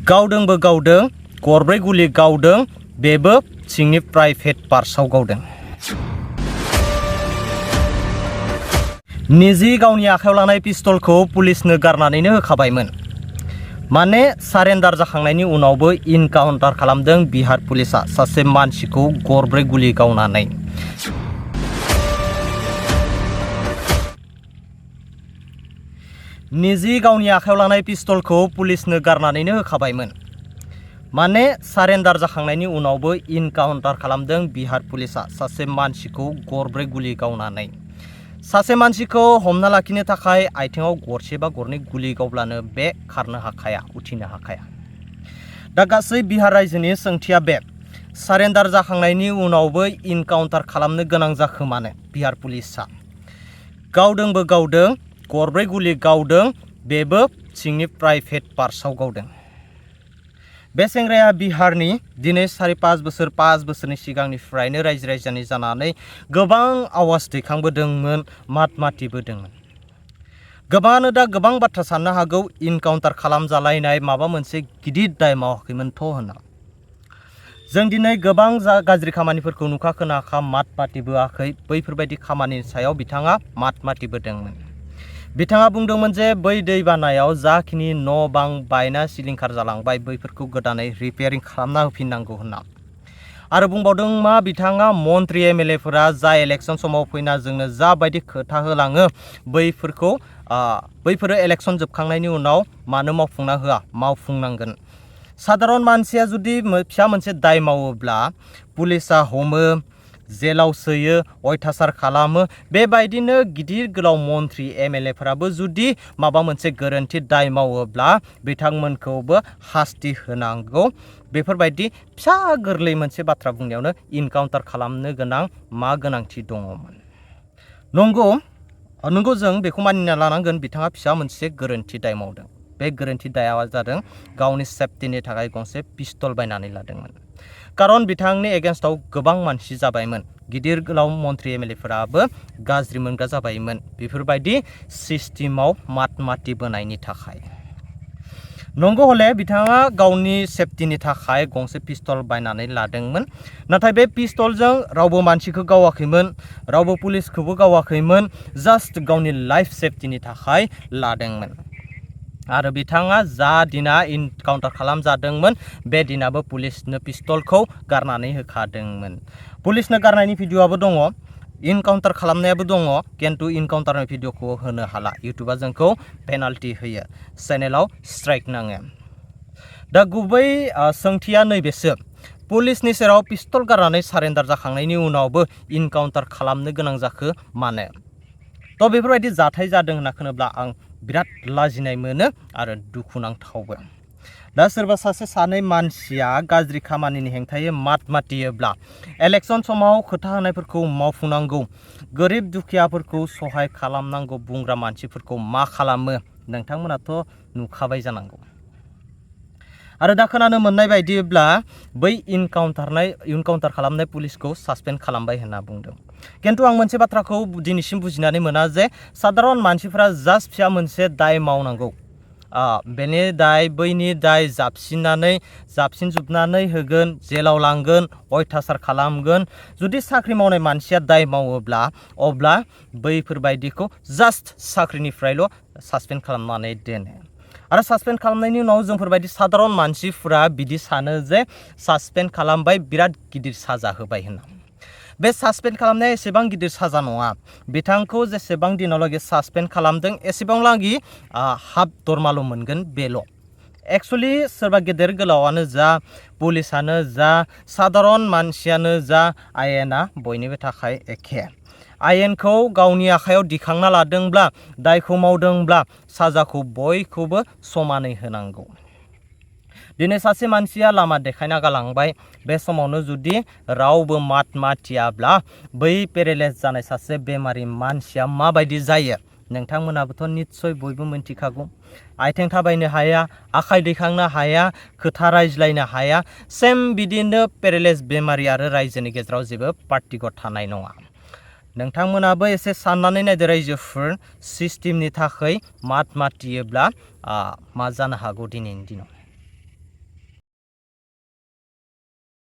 गावदोंबो गावदों गरब्रै गुलि गावदों बेबो सिंनि प्राइभेट पार्सआव गावदों। निजि गावनि आखायाव लानाय पिस्तलखौ पुलिसनो गारनानैनो होखाबायमोन। माने सारेन्डार जाखांनायनि उनावबो इनकाउन्टार खालामदों बिहार पुलिसा सासे मानसिखौ गरब्रै गुलि गावनानै। निजि गावनि आखायाव लानाय पिस्तलखौ पुलिसनो गारनानैनो होखाबायमोन। माने सारेन्डार जाखांनायनि उनावबो इनकाउन्टार खालामदों बिहार पुलिसा सासे मानसिखौ गरब्रै गुलि गावनानै। सासे मानसिखौ हमना लाखिनो थाखाय आथिङाव गरसे बा गरनै गुलि गावब्लानो बे खारनो हाखाया, उथिनो हाखाया। दा गासै बिहार रायजोनि सोंथिया बे, सारेन्डार जाखांनायनि उनावबो इनकाउन्टार खालामनो गोनां जाखो मानो बिहार पुलिसा? गावदोंबो गावदों गरब्रै गुलि गावदों बेबो सिंनि प्राइभेट पार्सआव गावदों। बे सेंग्राया बिहारनि दिनै 5.5 बोसोर 5 बोसोरनि सिगांनिफ्रायनो रायजो राजानि जानानै गोबां आवाज दैखांबोदोंमोन, मात मातिबोदोंमोन। गोबाङानो दा गोबां बाथ्रा साननो हागौ इनकाउन्टार खालामजालायनाय माबा मोनसे गिदिर दाय मावाखैमोनथ' होनना। जों दिनै गोबां गाज्रि खामानिफोरखौ नुखा खोनाखा मात मातिबोआखै, बैफोरबायदि खामानिनि सायाव बिथाङा मात मातिबोदोंमोन। बिथाङा बुंदोंमोन जे बै दैबानायाव जाखिनि न' बां बायना सिलिंखार जालांबाय बैफोरखौ गोदानै रिपेयारिं खालामना होफिननांगौ होनना। आरो बुंबावदों मा बिथाङा मन्त्रि MLA फोरा जा इलेक्सन समाव फैना जोंनो जाबायदि खोथा होलाङो बैफोरो इलेक्सन जोबखांनायनि उनाव मानो मावफुंना होआ, मावफुंनांगोन। साधारन मानसिया जुदि फिसा मोनसे दाय मावोब्ला पुलिसा हमो, जेलाव सोयो, अयथासार खालामो। बेबायदिनो गिदिर गोलाव मन्त्रि MLA फोराबो जुदि माबा मोनसे गोरोन्थि दाय मावोब्ला बिथांमोनखौबो हास्ति होनांगौ। बेफोरबायदि फिसा गोरलै मोनसे बाथ्रा बुंनायावनो इनकाउन्टार खालामनो गोनां मा गोनांथि दङमोन? नंगौ जों बेखौ मानिना लानांगोन बिथाङा फिसा मोनसे गोरोन्थि दाय मावदों। बे गोरोन्थि दाया जादों गावनि सेफटिनि थाखाय गंसे पिस्तल बायनानै लादोंमोन। खारन बिथांनि एगेन्स्टआव गोबां मानसि जाबायमोन, गिदिर गोलाव मन्त्रि MLA फोराबो गाज्रि मोनग्रा जाबायमोन बेफोरबायदि सिस्टेमाव मात मातिबोनायनि थाखाय। नंगौ हले बिथाङा गावनि सेफटिनि थाखाय गंसे पिस्तल बायनानै लादोंमोन। नाथाय बे पिस्तलजों रावबो मानसिखौ गावाखैमोन, रावबो पुलिसखौबो गावाखैमोन, जास्ट गावनि लाइफ सेफटिनि थाखाय लादोंमोन। आरो बिथाङा जा दिना इनकाउन्टार खालामजादोंमोन बे दिनाबो पुलिसनो पिस्तलखौ गारनानै होखादोंमोन। पुलिसनो गारनायनि भिडिअ'आबो दङ, इनकाउन्टार खालामनायाबो दङ, किन्तु इनकाउन्टारनि भिडिअ'खौ होनो हाला। इउटुबा जोंखौ पेनाल्टि होयो, चेनेलाव स्ट्राइक नाङो। दा गुबै सोंथिया नैबेसो, पुलिसनि सेराव पिस्तल गारनानै सारेन्डार जाखांनायनि उनावबो इनकाउन्टार खालामनो गोनां जाखो मानो? थ' बेफोरबायदि जाथाय जादों होनना खोनाब्ला आं बिराद लाजिनाय मोनो आरो दुखुनांथावबो। दा सोरबा सानै मानसिया गाज्रि खामानिनि हेंथायै मात मातियोब्ला इलेक्सन समाव खोथा होनायफोरखौ मावफुंनांगौ, गोरिब दुखियाफोरखौ सहाय खालामनांगौ बुंग्रा मानसिफोरखौ मा खालामो नोंथांमोनाथ' नुखाबाय जानांगौ। आरो दा खोनानो मोननाय बायदिब्ला बै इनकाउन्टार खालामनाय पुलिसखौ सासपेन्ड खालामबाय होनना बुंदों। किन्तु आं मोनसे बाथ्राखौ दिनैसिम बुजिनानै मोना जे साधारन मानसिफोरा जास्ट फिसा मोनसे दाय मावनांगौ, बेनि दाय बैनि दाय जाबसिनजोबनानै होगोन, जेलाव लांगोन, अयथासार खालामगोन। जुदि साख्रि मावनाय मानसिया दाय मावोब्ला अब्ला बैफोरबायदिखौ जास्ट साख्रिनिफ्रायल' सासपेन्ड खालामनानै दोनो। आरो सासपेन्ड खालामनायनि उनाव जोंफोरबायदि साधारन मानसिफोरा बिदि सानो जे सासपेन्ड खालामबाय बिराद गिदिर साजा होबाय होनना। बे सासपेन्ड खालामनाया एसेबां गिदिर साजा नङा। बिथांखौ जेसेबां दिनावलागै सासपेन्ड खालामदों एसेबांलागि हाफ दरमाल' मोनगोन बेल'। एक्सुवेलि सोरबा गेदेर गोलावानो जा, पुलिसानो जा, साधारन मानसियानो जा, आयेना बयनिबो थाखाय एखे। आयेनखौ गावनि आखायाव दिखांना लादोंब्ला, दायखौ मावदोंब्ला साजाखौ बयखौबो समानै होनांगौ। दिनै सासे मानसिया लामा देखायना गालांबाय, बे समावनो जुदि रावबो मात मातियाब्ला बै पेरेलाइज जानाय सासे बेमारि मानसिया माबायदि जायो नोंथांमोनाबोथ' निस्सय बयबो मिन्थिखागौ। आथिं थाबायनो हाया, आखाइ दैखांनो हाया, खोथा रायज्लायनो हाया। सेम बिदिनो पेरेलाइज बेमारि आरो रायजोनि गेजेराव जेबो पार्टिगत थानाय नङा। नोंथांमोनाबो एसे साननानै नायदो रायजोफोर, सिस्टेमनि थाखाय मात मातियोब्ला मा जानो हागौ दिनैनि दिनाव।